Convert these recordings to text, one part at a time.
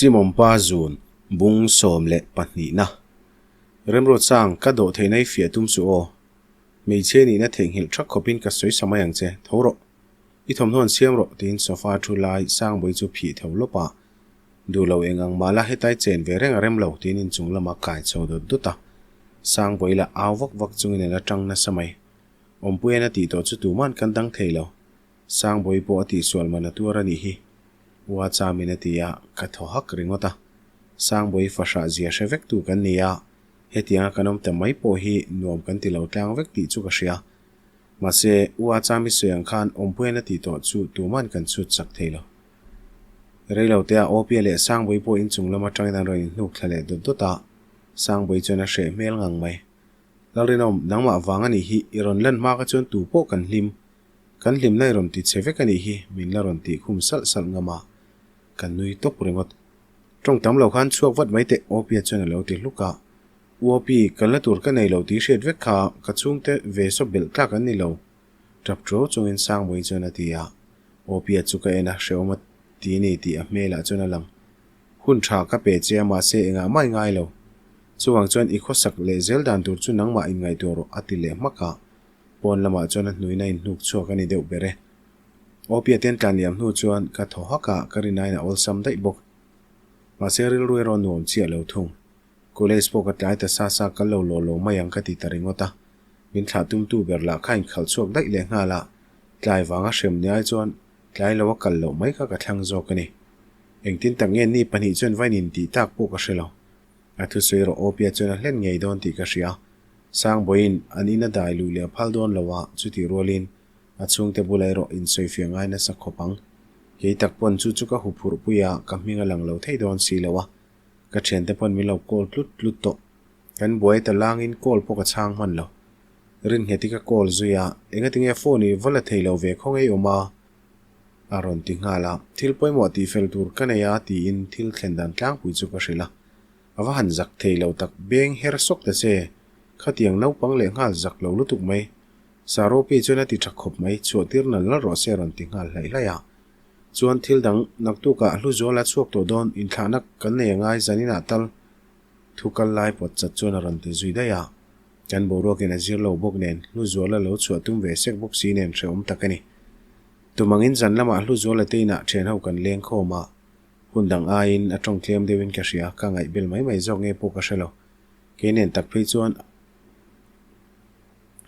Chimawmpa zun bung 12na. Remruat sang ka dawh theihna i fiah tum suh aw. Hmeichhia nihna theihnghilh thak khawpin ka sawi sa mai ang che, tho rawh. I thawmhnaw an siam rawh tiin sofa thu lai Sangbawi chu phih tho lawp a. Duh lo eng ang mah la hetai chen ve reng a rem lo tiin inchung lama kai chho dawt dawt a. Sangbawi lah au vak vak chungin a la tang nasa mai. Awmpuian a tih tawh chu tuman kan dang thei lo. Sangbawi pawh a tihsual man a tuar a nih hi. Ua Chamin a ti a, ka thaw hak ringawt a. Sangbawi fahrah zia hre vek tu kan ni a, hetianga kan awm ta mai pawh hi nuam kan ti lo tlang vek tih chu ka hria. Mahse, Ua Chami sawi ang khan awmpuian a tih tawh chu tuman kan chhut chak thei lo. Reilotea Awpia leh Sangbawi pawh inchung lam atangin an rawn inhnuk thla leh dawt dawt a, Sangbawi chuan a hreh hmel ngang mai. Lalrinawm, nangmah vang a nih hi, i rawn lan hma kha chuan tu pawh kan hlim. Kan hlimna i rawn ti che vek a nih hi, min la rawn tih khum salh salh ngam a, kan nui tawp ringawt. Tawng tam lo khan chhuak vat mai teh, Awpia chuan a lo ti hluk a. U Awpi, kalna tur ka nei lo tih hriat vek kha, ka chhungte ve sawp belh tlak an ni lo, tap ṭuau chungin Sangbawi chuan a ti a. Awpia chu ka en a, hrehawm a ti ni tih a hmelah chuan a lang. Hun tha ka pe che a mahse engah mah i ngai lo. Chuvang chuan i khawsak leh zel dan tur chu nangmah inngaihtuah rawh a ti leh hmak a. Pawn lamah chuan a hnuina inhnuk chhuak a ni deuh ber e. Awpia ten tlan liam hnu chuan ka thaw hak a, ka rinain a awlsam daih bawk. Mahse rilru erawh nuam chiah lo thung. College pawh ka tlai ta sa sa kal lo law law mai ang ka ti ta ringawt a. Min thlah tumtu ber lah kha inkhalh chhuak daih leh nghal a, tlai vanga hrem ni ai chuan Tlai lo a kal loh mai kha ka thlang zawk a ni. Engtin tak nge ni pahnih chuan vain in tih tak pawh ka hre lo. A thusawi rawh Awpia chuan a hlen ngei dawn tih ka hria. Sangbawiin an in a dai luh leh a phal dawn lo a, chutih rualin a chhungte bula erawh insawifiah ngai nasa khawp ang. Kei tak pawn chu chu ka huphurh pui a, ka hming a lang lo thei dawn si lo a. Ka thiante pawn min lo call tlut tlut tawh. Kan buai ta langin call pawh ka chhang hman lo. Rinnghet i ka call zui a, engatinge phone i va la thei lo ve khaw ngei awm a? A rawn ti nghal a, thil pawimawh tih fel tur ka nei a tiin thil thlen dan tlangpui chu ka hrilh a. A va han zak thei lo tak, beng her sawk ta che, khatiang naupang leh nghal zak lo lutuk mai. Saropi chuan a ti tha khawp mai, chhuah tir nal nal rawh se a rawn ti nghal hlaih hlaih a. Chuan thil dang naktukah Hluzuala a chhuak tawh dawn, inthlahna kan nei angai zaninah tal thu kal lai pawt chat chuan a rawn ti zui daih a. Kan boruakin a zir lo bawk nen, Hluzuala lo chhuah tum ve sek bawk si nen hrehawm tak a ni. Tumangin zan lamah Hluzuala te inah thianho kan leng khawm a, hun dang aiin a tawng tlem deuhin ka hria, ka ngaihbel mai mai zawk nge pawh ka hre lo. Kei nen tak phei chuan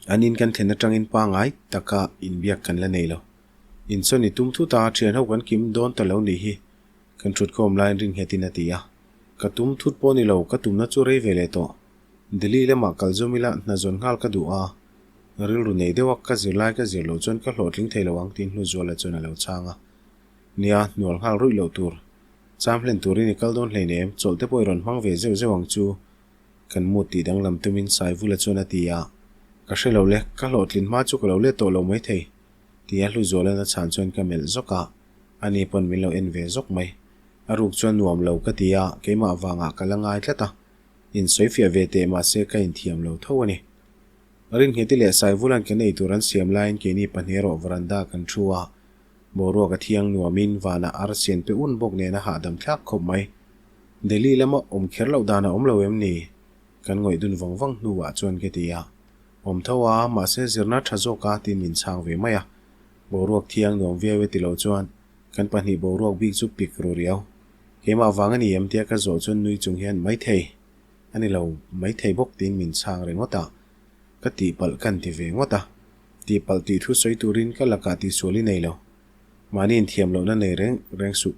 an in kan thlen atangin pangai taka inbiak kan la nei lo. Insawn i tum thut a, thianho kan kim dawn ta lo nih hi, kan thutkhawm laiin rinnghetin a ti a. Ka tum thut pawh ni lo, ka tumna chu rei ve leh tawh. Delhi lamah kal zawm ila hna zawn nghal ka duh a, rilru nei deuh a ka zir lai ka zir loh chuan ka hlawhtling thei lo ang tiin Hluzuala chuan a lo chhang a. Nia, hnual nghal ruih loh tur. Cham hlen turin i kal dawn hleinem, chawlh te pawh i rawn hmang ve zeuh zeuh ang chu. Kan mut tih danglam tumin Saivula chuan a ti a, Ka hre lo le, ka hlawhtlin hma chu ka lo let tawh lo maithei, tia Hluzuala'n a chhan chuan ka melh zawk a, ani pawn min lo en ve zawk mai. A ruk chuan nuam lo ka ti a, keimah vangah ka la ngai tlat a. Insawifiah ve teh mahse ka inthiam lo tho a ni. Ringheti leh Saivulan kan ei tur an siam laiin keini pahnih erawh veranda kan thu a, boruak a thiang nuamin vanah ar sian pe un bawk nen a hahdam thlak khawp mai. Delhi lama awm kher loh dan a awm lo em ni? Kan ngawih dun vang vang hnuah chuan ka ti a. Awm tho a, mahse zirna tha zawk a tiin min chhang ve mai a. Boruak thiang nuam viau e ti lo chuan kan pahnih boruak bik chu pik ru riau. Keimah vang a ni em tia ka zawh chuan nui chung hian maithei a ni lo maithei bawk tiin min chhang ringawt a, ka tihpalh ka inti ve ngawt a, tihpalh tih thu sawi turin ka lakah tihsual i nei lo, mahni inthiam lohna nei reng reng suh.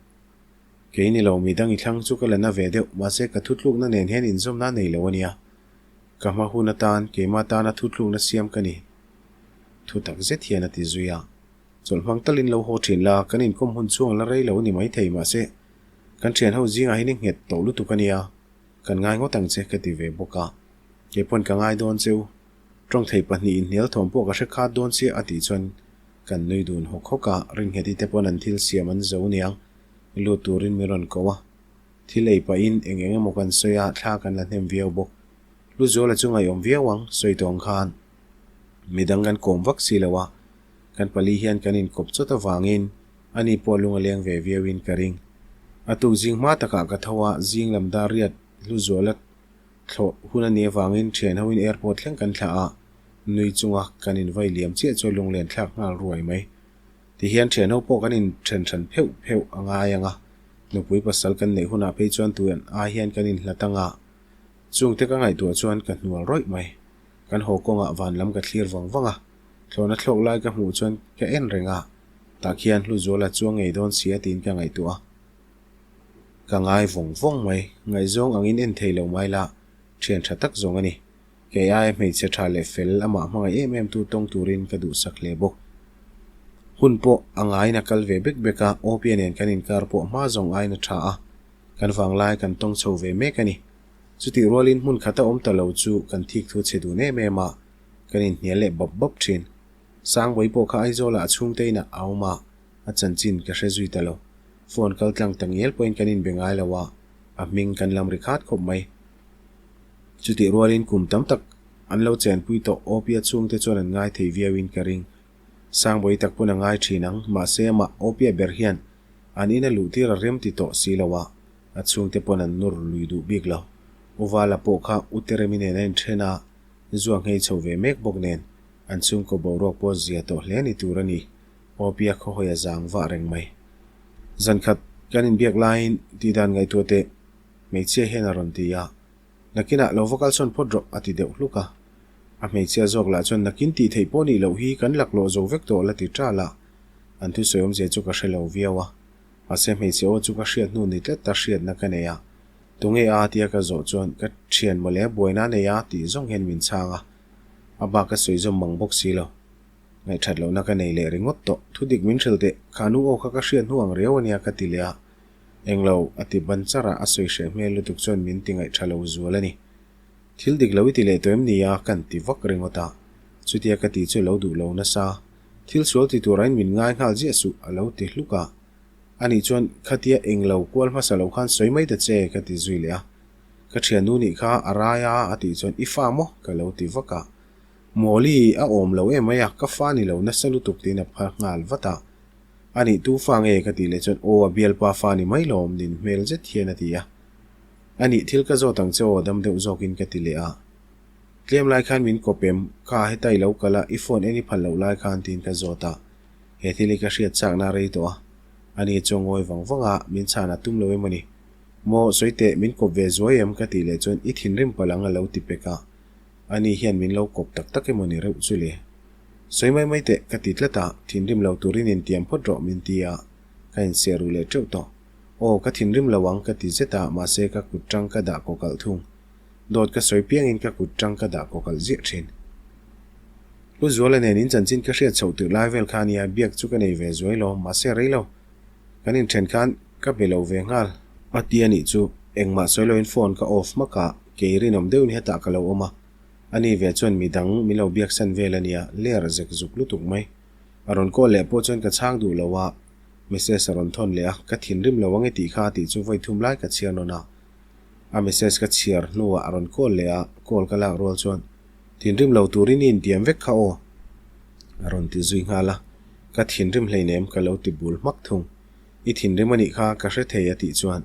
Kei ni lo midang i thlang chu ka la na ve deuh mahse ka thutlukna nen hian inzawmna a nei lo a nia. Ka hma hun atan keimah tana thutlukna siam ka ni thu tak zet hian a ti zui a. Chawlh hmang talin lo haw thin la, kan inkawm hun chhuang la rei lo a ni maithei mahse kan thian ho zingah hian i nghet tawh lutuk a nia, kan ngai ngawt ang che ka ti ve bawk a, keipawn ka ngai dawn cheu, tawng thei pahnih inhnial thawm pawh ka hre khat dawn chiah a tih chuan kan nui dun hawk hawk a, Ringheti te pawn an thil siam an zo niang lut turin min rawn ko a, thil ei pahin eng eng emaw kan sawi a, thla kan la hnem viau bawk. Hluzuala chu ngaihawm viau ang, sawi tawng khan midang kan kawm vak si lo a, Kan pali hian kan inkawp chawt avangin ani pawh lung a leng ve viauin ka ring. A tuk zing hma takah ka tho a, zing lam dar riat Hluzuala thlawh hun a nih avangin thian hoin airport thleng kan thlah a, nui chunga kan invai liam chiah chu lunglen thlak nghal ruai mai. Tihian thian ho pawh kan inthen hran pheuh pheuh a ngai ang a, nupui pasal kan neih hunah phei chuan tun ai hian kan inhlat ang a, chungte ka ngaihtuah chuan ka hnual rawih mai. Kan haw kawngah van lam ka thlir vang vang a, thlawhna thlawk lai ka hmuh chuan ka en reng a, tah khian Hluzuala chuang ngei dawn si a tiin ka ngaihtuah a. Ka ngai vawng vawng mai, ngaihzawng angin en thei lo mai la, thian tha tak zawng a ni. Kei aia hmeichhe tha leh fel amah hmangaih em em tu tawng turin ka duhsak hle bawk. Hun pawh a ngaiin a kal ve bek bek a, Opia nen kan inkar pawh hma zawng aiin a tha a, kan vanglai kan tawng chho ve mek a ni. Chutih rualin hmun khata awm ta lo chu kan thik thu chhe dun em em a, kan inhnial leh bap bap thin. Sangbawi pawh kha Aizawlah a chhungte inah a awm a, a chanchin ka hre zui ta lo. Phone kal tlang ta ngial pawhin kan inbe ngai lo a, a hming kan lam ri khat khawp mai. Chutih rualin kum tam tak an lo chenpui tawh Opia chhungte chuan an ngai thei viauin ka ring. Sangbawi tak pawn a ngai thin ang, mahse amah Opia ber hian an ina luhtir a rem ti tawh si lo a, a chhungte pawn an nur lui duh bik lo. Uvala pawh kha U Teremi nen a inthen a, zua nghei chho ve mek bawk nen an chhungkaw boruak pawh zia tawh hle ni tur a ni. Opia khawhawi a zang vah reng mai. Zankhat kan inbiak laiin tihdan ngaihtuah teh hmeichhia hian a rawn ti a, Nakinah lo va kalsawn phawt rawh a ti deuh hluk a. A hmeichhia zawk lah chuan nakin tih theih pawh nih loh hi kan laklawh zo vek tawh la ti ṭal a. An thusawi awmzia chu ka hre lo viau a. Mahse hmeichhe aw chu ka hriat hnu ni tlat ta hriatna ka nei a. Tunge a tia ka zawh chuan ka thian mawle buaina a nei a tih zawng hian min chhang a. A bak ka sawi zawm mang bawk si lo. Ngaihthat lohna ka nei leh ringawt tawh. Thudik min hrilh teh, kha nu aw kha ka hriat hnu ang riau ania ka ti leh a. Englo, a ti ban char a, a sawi hreh hmel lutuk chuan min ti ngaihtha lo zual a ni. Thil dik lo i ti leh tawh em ni a? Kan ti vak ringawt a. Chutia ka tih chu lo duh lo nasa. Thil sual ti turain min ngai nghal ziah suh, a lo ti hluk a. Anih chuan khatia englo kual hmasa lo khan sawi mai ta che, ka ti zui leh a. Ka thiannu nih kha a rai a, a tih chuan i fa maw? Ka lo ti vak a. Mawli, a awm lo em mai a, ka fa ni lo nasa lutuk tiin a phar nghal vat a. Anih tu fa nge ka tih leh chuan aw a bialpa fa ni mai lawm nin hmel zet hian a ti a. Anih thil ka zawt ang che aw dam deuh zawkin ka ti leh a. Tlem lai khan min kawp em, kha heta i lo kal a, i phone en i phal loh lai khan tiin ka zawt a. He thil hi ka hriat chakna a rei tawh a. Ani chu a ngawi vang vang a, min chhan a tum lo em ani. Maw sawi teh min kawp ve zuai em ka tih leh chuan i thinrim palh ang a lo ti pek a. Ani hian min lo kawp tak tak emaw ni reuh chu le. Sawi mai mai teh ka ti tlat a, thinrim lo turin intiam phawt rawh min ti a, ka insiah ruh leh teuh tawh. Aw, ka thinrim lo ang ka ti zet a, mahse ka kut tang ka dah kaw kalh thung. Dawt ka sawi piangin ka kut tang ka dah kaw kalh ziah thin. Lu Zuala nen in chanchin ka hriat chhoh tirh lai vel kha ania, biak chu ka nei ve zuai lo, mahse rei lo. Kan inthen khan ka be lo ve nghal. A ti a nih chu, engmah sawi loin phone ka off hmak a, kei rinawm deuhin hetah ka lo awm a. Ani ve chuan mi dang min lo biaksan vel a nia, ler zek zuk lutuk mai. A rawn call leh pawh chuan ka chhang duh lo a, message a rawn thawn leh a, ka thinrim lo ang i tih kha a tih chu vawi thum lai ka chhiar nawn a. A message ka chhiar hnuah a rawn call leh a, call ka lak rual chuan thinrim lo turin i intiam vek kha aw a rawn ti zui nghal a, ka thinrim hleinem ka lo ti bul hmak thung. I thinrim a nih kha ka hre thei a tih chuan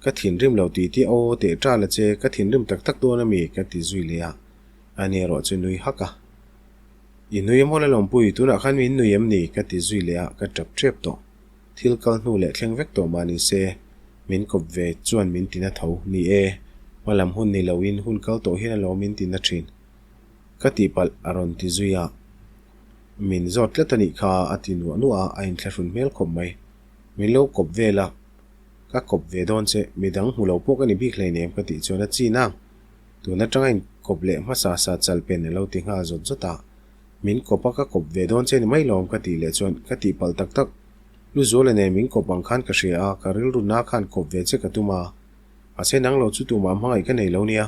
Ka thinrim lo ti tih aw teh ṭal a che, ka thinrim tak tak dawn a mi? ka ti zui leh a, ani erawh chu nui hak a. I nui emaw la lawmpui, tunah khan min nui em ni? ka ti zui leh a, ka ṭap ṭep tawh. Thil kal hnu leh thleng vek tawh mah ni se, min kawp ve chuan min ti na tho. Ni e, hmalam hun ni loin hun kal tawh hian alawm min ti na ṭhin. Ka tihpalh a rawn ti zui a, min zawt tlat a nih kha a ti nuah nuah a, a inthlahrun hmel khawp mai. Min lo kawp vel a. Ka kawp ve dawn che, midang hmu lo pawh ka ni bik hleinem ka tih chuan a chin ang. Tun atanga in kawp leh hmasa sa chal pen a lo ti nghal zawt zawt a. Min kawp a ka kawp ve dawn che ni mai lawm ka tih leh chuan ka tih palh tak tak. Lu Zuala nen min kawp ang khan ka hria a, ka rilru na khan kawp ve che ka tum a. Mahse nang lo chu tumah hmangaih ka nei lo nia.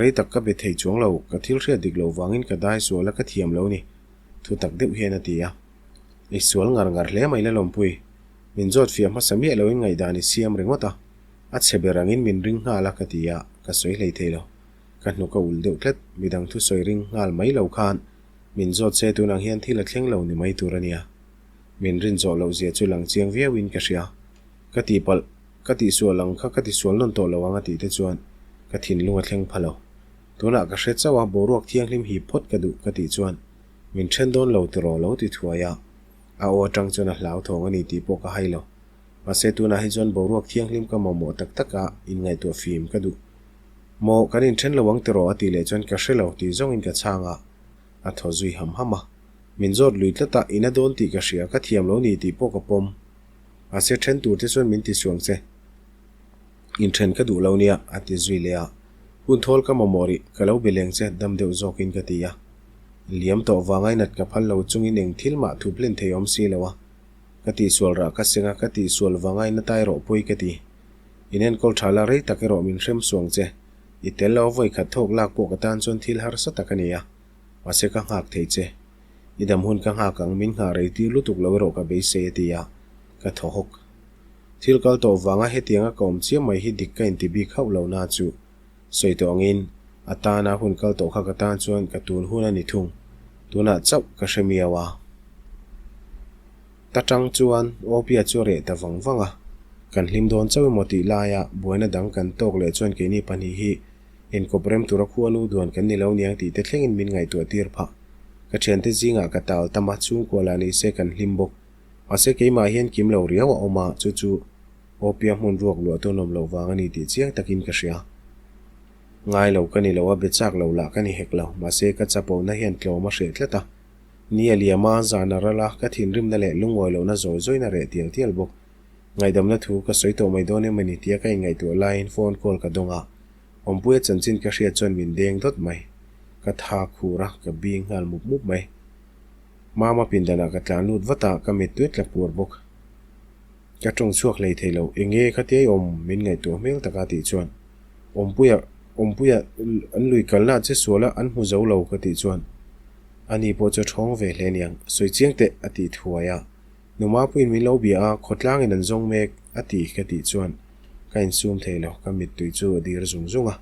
Rei tak ka be thei chuang lo, ka thil hriat dik loh vangin ka dai sual a ka thiam lo ni. Thu tak deuh hian a ti a. I sual ngar ngar hle mai la lawmpui. Min zawt fiah hmasa miah loin ngaihdan i siam ringawt a, a chhe ber angin min ring nghal a ka ti a, ka sawi hlei thei lo. Ka hnuk a ulh deuh tlat, midang thusawi ring nghal mai lo khan min zawt se tunang hian thil a thleng lo ni mai tur a nia. Min rin zawh loh zia chu lang chiang viauin ka hria. Ka tihpalh. Ka tihsual ang kha ka tisual nawn tawh lo ang a tih te chuan ka thinlung a thleng pha lo. Tunah ka hre chauh a, boruak thianghlim hip phawt ka duh ka tih chuan min then dawn lo tiraw lo ti thuai a. A aw atang chuan a hlauthawng a ni tih pawh ka hai lo. Mahse tunah hi chuan boruak thianghlim ka mamawh tak tak a, inngaihtuah fim ka duh. Maw, kan inthen lo ang tiraw a tih leh chuan ka hre lo tih zawngin ka chhang a, a thaw zui ham ham a. Min zawt lui tlat a, in a dawn tih ka hria, ka thiam lo ni tih pawh ka pawm. Mahse then tur te chuan min ti suang che. Inthen ka duh lo nia, a ti zui leh a. Hun thawl ka mamawh rih, ka lo be leng che, dam deuh zawkin ka ti a. Liam tawh vanga i nat ka phal lo chungin eng thil mah thup hlen thei awm si lo a. Ka tihsual rah ka seng a, ka tihsual vanga i na tai rawh pawi ka ti. In enkawl tha la rei tak erawh min hrem suang che. I tel lo a vawi khat thawk lak pawh ka tan chuan thil harsa tak a ni a. Mahse ka nghak thei che. I dam hun ka nghak ang, min nghah rei tir lutuk lo erawh ka beisei a ti a, ka thaw hawk. Thil kal tawh vanga hetianga ka awm chiam mai hi dik ka inti bik hauh lo na chu sawi tawh angin a tana hun kal tawh kha ka tan chuan ka tun hun a ni thung. Tunah chauh ka hre miau a. Ta tang chuan Opia chu a reh ta vang vang a. Kan hlim dawn chauh emaw tih laia buaina dang kan tawk leh chuan keini pahnih hi inkawp rem tura khua nu duan kan ni lo niang tih te thlengin min ngaihtuah tir phah. Ka thiante zingah ka tal tam a, chhungkua lah ni se kan hlim bawk. Mahse keimah hian kim lo riau a awm a, chu chu Opia hmun ruak luah tu nawm loh vang a ni tih chiang takin ka hria. Ngai lo ka ni lo a, be chak lo lah ka ni hek lo. Mahse ka chapona hian tlawm a hreh tlat a. Ni a liam a, zan a ral a, ka thinrimna leh lungawi lohna zawi zawina reh tial tial bawk. Ngaihdamna thu ka sawi tawh mai dawn em a ni tia ka inngaihtuah laiin phone call ka dawng a. Awmpuia chanchin ka hriat chuan min deng dawt mai. Ka tha khur a, ka bing nghal mup mup mai. Mama pindanah ka tlan lut vat a, ka mittui tla puar bawk. Ka tawng chhuak hlei thei lo, enge khatia i awm min ngaihtuah hmel taka tih chuan Awmpuia, Awmpuia an lui kalna che sual a, an hmu zo lo ka tih chuan ani pawh chu a thawng ve hle aniang, sawi chiang teh a tih thuai a, Numapuiin min lo bia a, khawtlangin an zawng mek a ti ka tih chuan ka insum thei lo, ka mittui chu a dir zung zung a.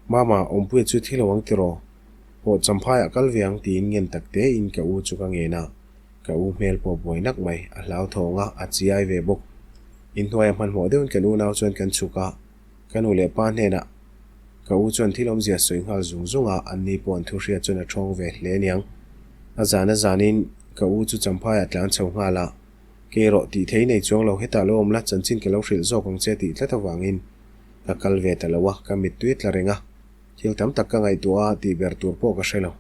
Mama, Awmpuia chu thi lo ang tiraw? Pawh Champhaiah kal ve ang tiin ngen tak tein ka u chu ka ngen a, ka u hmel pawh buai nak mai, a hlauthawng a, a chiai ve bawk. Inhnuaia hmanhmawh deuhin kan unau chuan kan chhuk a, ka nu leh pa hnenah ka u chuan thil awmzia sawi nghal zung zung a, anni pawh an thu hriat chuan a thawng ve hle aniang. A zan a zanin ka u chu Champhaiah tlan chho nghal a, Kei erawh tih thei nei chuang lo, hetah lo awm la, chanchin ka lo hrilh zawk ang che tih tlat avangin ka kal ve ta lo a, ka mittui tla reng a. Thil tam tak ka ngaihtuah a, tih ber tur pawh ka hre lo.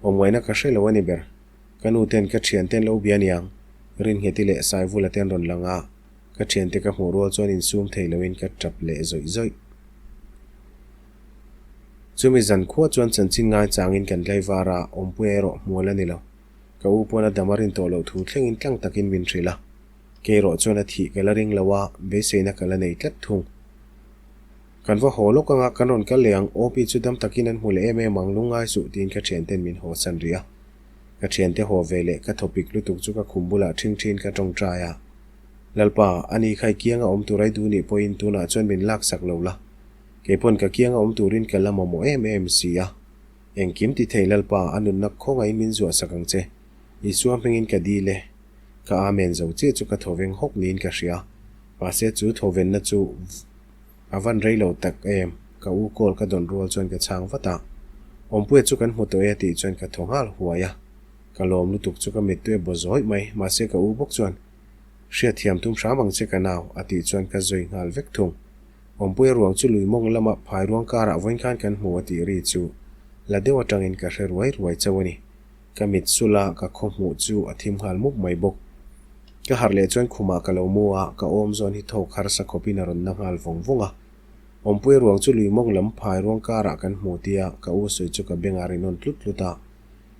Awmngaihna ka hre lo a ni ber. Ka nu ten ka thian ten lo bia niang, Ringheti leh Saivula ten rawn lang a, ka thiante ka hmuh rual chuan insum thei loin ka tap leh zawih zawih. Chumi zan khua chuan chanchin ngaichangin kan tlaivar a, Awmpuia erawh hmual a ni lo. Ka u pawn a dam a rin tawh loh thu thlengin tlang takin min hrilh a, kei erawh chuan a thih ka la ring lo a, beiseina ka la nei tlat thung. Kan va haw lawk anga kan rawn kal leh ang, OP chu dam takin an hmu leh em em ang, lungngai suh tiin ka thianten min haw san rih a. Ka thiante haw ve leh ka thawpik lutuk chu ka khum bulah ṭhing ṭhin ka ṭawngṭai a. Lalpa, ani kha i kianga awm tur ai duh nih pawhin tunah chuan min laksak lo la. Keipawn ka kianga awm turin ka la mamawh em em si a. Engkim ti thei Lalpa, a nunna khawngaihin min zuahsak ang che. Isua hmingin ka dil e. Ka Amen zo chiah chu ka thawveng hawk niin ka hria. Mahse chu thawvenna chu a van rei lo tak em, ka u call ka dawn rual chuan ka chhang vat a. Awmpuia chu kan hmu tawh e a tih chuan ka thaw nghal huai a. Ka lawm lutuk chu ka mittui a baw zawih mai, mahse ka u bawk chuan, Hriatthiam tum hram ang che ka nau, a tih chuan ka zui nghal vek thung. Awmpuia ruang chu lui mawng lama phai ruang karah vawiin khan kan hmu a tih ri chu la deuh atangin ka hre ruai ruai chauh a ni. Ka mit sulh a, ka khaw hmuh chu a thim nghal mup mai bawk. Ka harh leh chuan khumah ka lo mu a, ka awm zawn hi thawk harsa khawpin a rawn na nghal vawng vawng a. Awmpuia ruang chu lui mawng lam phai ruang karah kan hmu tia ka u sawi chu ka beng a ri nawn tlut tlut a.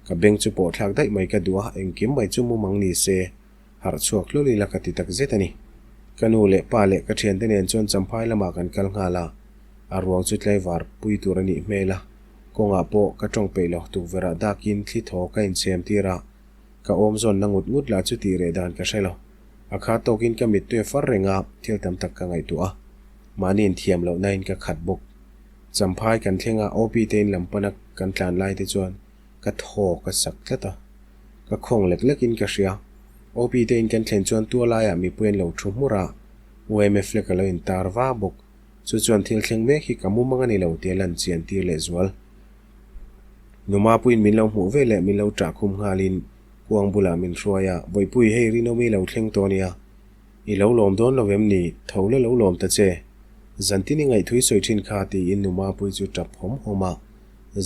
Ka beng chu pawh thlak daih mai ka duh a, engkim mai chu mumang ni se. Harh chhuak hlul ila ka ti tak zet a ni. Ka nu leh pa leh ka thiante nen chuan Champhai lamah kan kal nghal a, a ruang chu tlaivar pui tur a nih hmel a, kawngah pawh ka tawng peih lo, tukverhah dakin thli thaw ka inchhem tir a, ka awm zawnna ngut ngut lah chu tih reh dan ka hre lo. A kha tawkin ka mittui a far reng a, thil tam tak ka ngaihtuah a, mahni inthiam lohnain ka khat bawk. Champhai kan thleng a, OP te in lam pana kan tlan lai te chuan ka thaw ka sak tlat a, ka khawng lek lekin ka hria. OP te in kan thlen chuan tualaiah mipui an lo thu hmur a, UMF lek a lo intar va bawk. Chu chuan thil thleng mek hi ka mumang a ni lo tia lan chian tir leh zual. Numapuiin min lo hmuh ve leh min lo ṭah khum nghalin kuang bulah min hruai a, Bawihpui hei Rinawmi lo thleng tawh nia. I lo lawm dawn lo em ni? Tho la lo lawm ta che. Zantin i ngaihthui sawi ṭhin kha tiin Numapui chu ṭap hawm hawm a,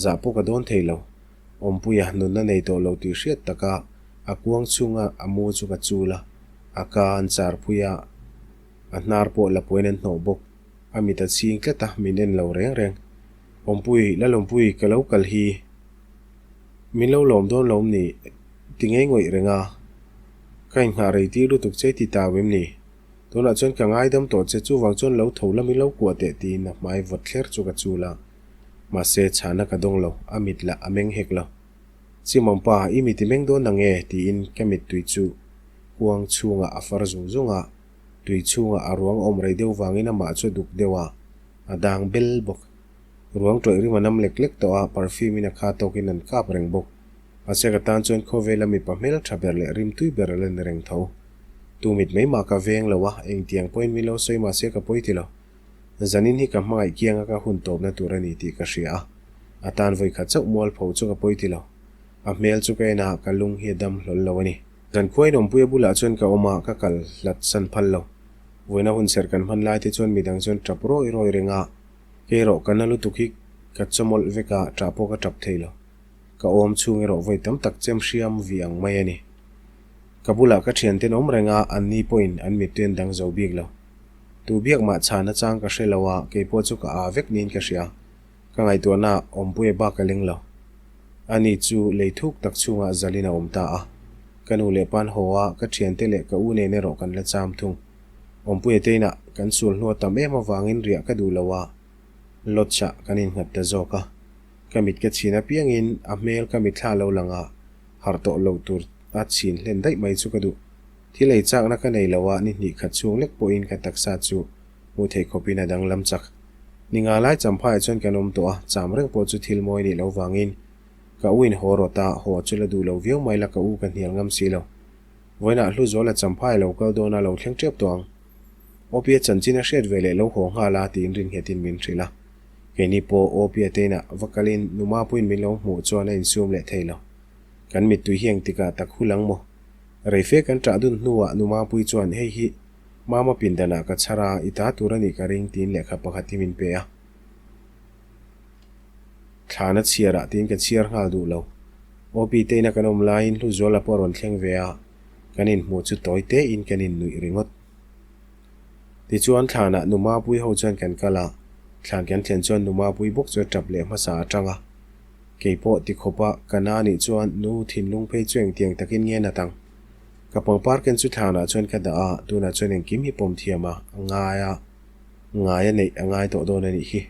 zah pawh ka dawn thei lo. Awmpuia nunna nei tawh lo tih hriat taka a kuang chhunga a mu chu ka chul a, a ka an char phui a, a hnar pawh la puain an hnawh bawk. A mit a chhing tlat a, min en lo reng reng. Awmpui, Lalawmpui, ka lo kal hi. Min lo lawm dawn lo em ni? Ti ngei ngawih reng a. Ka inghah rei tir lutuk che ti tau em ni? Tunah chuan ka ngaidam tawh che, chuvang chuan lo tho la min lo kuah teh tiin a hmai vawt thler chu ka chul a. Mahse, chhana ka dawng lo, a mit lah a meng hek lo. Chimawmpa, i mit i meng dawn nang e? tiin ka mittui chu kuang chhungah a far zung zung a. Tui chhungah a ruang a awm rei deuh vangin amah chu a duk deuh a, a dang bel bawk. Ruang tawih rim a nam lek lek tawh a, perfume in a kha tawkin an kap reng bawk. Mahse ka tan chuan khawvela mipa hmel tha ber leh rim tui ber a la ni reng tho. Tu mit mai mah ka veng lo a, engtiang pawhin min lo sawi mahse ka pawi ti lo. Zanin hi ka hmangaih kianga ka hun tawpna tur a ni tih ka hria a, a tan vawikhat chauh mualpho chu ka pawi ti lo. A hmel chu ka en a, ka lung hi a dam hlawl lo a ni. Zan khuain awmpuia bulah chuan ka awm a, ka kal hlat san phal lo. Vawiina hun serh kan hman lai te chuan midang chuan tap rawi rawi reng a, kei erawh ka na lutuk hi ka chawmawlh vek a, tah pawh ka tap thei lo. Ka awm chhung erawh vawi tam tak chem hriam vi ang mai a ni. Ka bulah ka thianten awm reng a, an ni pawhin an mittui an dang zo bik lo. Tu biak mah chhan achang ka hre lo a, kei pawh chu ka aa vek niin ka hria. Ka ngaihtuahna awmpuia bak ka leng lo. Ani chu lei thuk tak chhungah zalin a awm ta a. Ka nu leh pa'n haw a, ka thiante leh ka u nen erawh kan la cham thung. Awmpuia te inah kan sul hnu a tam em avangin riah ka duh lo a, lodge-ah kan innghat ta zawk a. Ka mit ka chhin apiangin a hmel ka mitthla lo lang a, harh tawh lo tur a chhin hlen daih mai chu ka duh. Thil ei chakna ka nei lo a, ni hnih khat chhung lek pawhin ka taksa chu hmuh theih khawpin a danglam chak. Ni nga lai champhaiah chuan kan awm tawh a, cham reng pawh chu thil mawi nih loh vangin ka u in haw rawt a, haw chu la duh lo viau mai la ka u ka hnial ngam si lo. Vawiinah Hluzuala champhai a lo kal dawn a, lo thleng tep tawh ang. Awpia chanchin a hriat ve leh lo haw nghal a tiin rinnghetin min hrilh a. Keini pawh Awpia te inah va kalin nu Mapuiin min lo hmuh chuan a insum leh thei lo. Kan mittui hi engtikah tak hul ang maw? Reife kan ṭah dun hnuah nu Mapui chuan hei hi Mama pindanah ka chhar a, i ta tur a nih ka ring tiin lehkha pakhat hi min pe a. Thlana chhiarah tiin ka chhiar nghal duh lo. OP te ina kan awm laiin Hluzuala pawh a rawn thleng ve a, kan inhmuh chu tawi tein kan innuih ringawt. Tichuan thlanah nu Mapui ho chuan kan kal a, thlan kan thlen chuan nu Mapui bawk chu a tap leh hmasa atang a. Kei pawh tikhawpa ka na nih chuan nu thinlung phei chu engtiang takin nge nat ang? Ka pangpar ken chu thlanah chuan ka dah a, tunah chuan engkim hi pawm thiam a, a ngai a, ngai a neih a ngai tawh dawn a nih hi.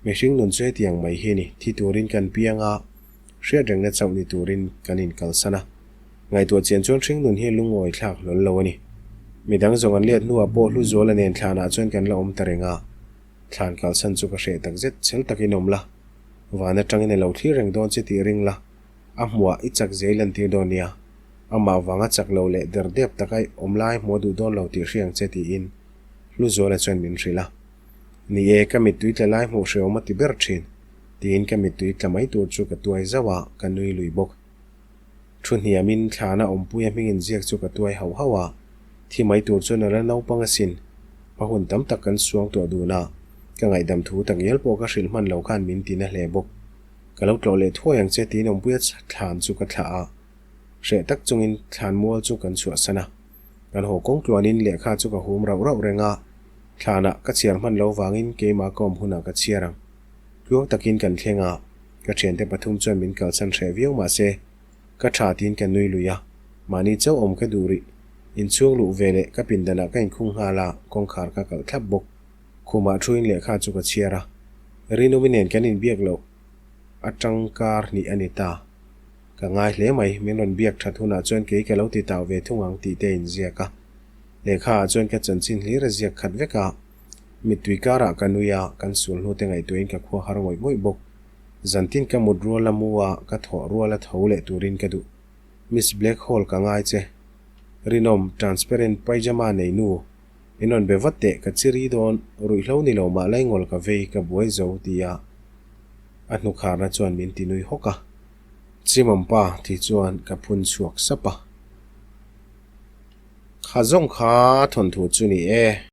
Mihring nun chu hetiang mai hi a ni, thi turin kan piang a, hriat rengna chauh ni turin kan inkalsan a. Ngaihtuah chian chuan hring nun hi a lungawi thlak hlawl lo a ni. Midang zawng an let hnuah pawh Hluzuala nen thlanah chuan kan la awm ta reng a, thlan kalsan chu ka hreh takzet, chhel takin awm la, van atangin a lo thlir reng dawn che tih ring la, A hmuah i chak zia i lantir dawn nia. Amah vanga chak lo leh der dep taka i awm lai hmuh a duh dawn lo tih hriang che tiin Hluzuala chuan min hrilh a. Ni e, ka mittui tla lai hmuh hreawm a ti ber thin tiin ka mittui tla mai tur chu ka tuai zauh a, ka nui lui bawk. Thu hniamin thlana awmpuia hming inziak chu ka tuai hauh hauh a, thi mai tur chuan a la naupang asin. Hma hun tam tak kan suang tuah dun a, ka ngaihdam thu takngial pawh ka hrilh hman lo khan min ti na hle bawk. Ka lo tlawh leh thuai ang che tiin awmpuia thlan chu ka thlah a, hreh tak chungin thlan mual chu kan chhuahsan a. Kan haw kawng tluanin lehkha chu ka hum rauh rauh reng a, thlanah ka chhiar hman lo vangin keimah ka awm hunah ka chhiar ang. Tluang takin kan thleng a, ka thiante pathum chuan min kalsan hreh viau mah se, ka tha tiin ka nui lui a, mahni chauh awm ka duh rih. Inchhung luh ve leh ka pindanah ka inkhung nghal a, kawngkhar ka kalh thlap bawk. Khumah thuin lehkha chu ka chhiar a, Rinawmi nen kan inbiak loh atang kar hnih a ni ta. Ka ngai hle mai, min rawn biak that hunah chuan kei ka lo ti tau ve thung ang tih te a inziak a. Lehkha ah chuan ka chanchin hlir a ziak khat vek a, mittui karah ka nui a, kan sul hnu te ngaihtuahin ka khua har ngawih ngawih bawk. Zantin ka mut rual a mu a, ka thawh rual a tho leh turin ka duh. Miss Black Hole ka ngai che. Rinawm, transparent pyjama nei nu. Min rawn be vat teh, ka chiri dawn, ruihhlo ni lo mah laingawl ka vei, ka buai zo, tia a hnukharna chuan min ti nui hawk a. Chimawm pa ti chuan ka phun chhuak sap a. Kha zawng kha thawnthu chu ni e.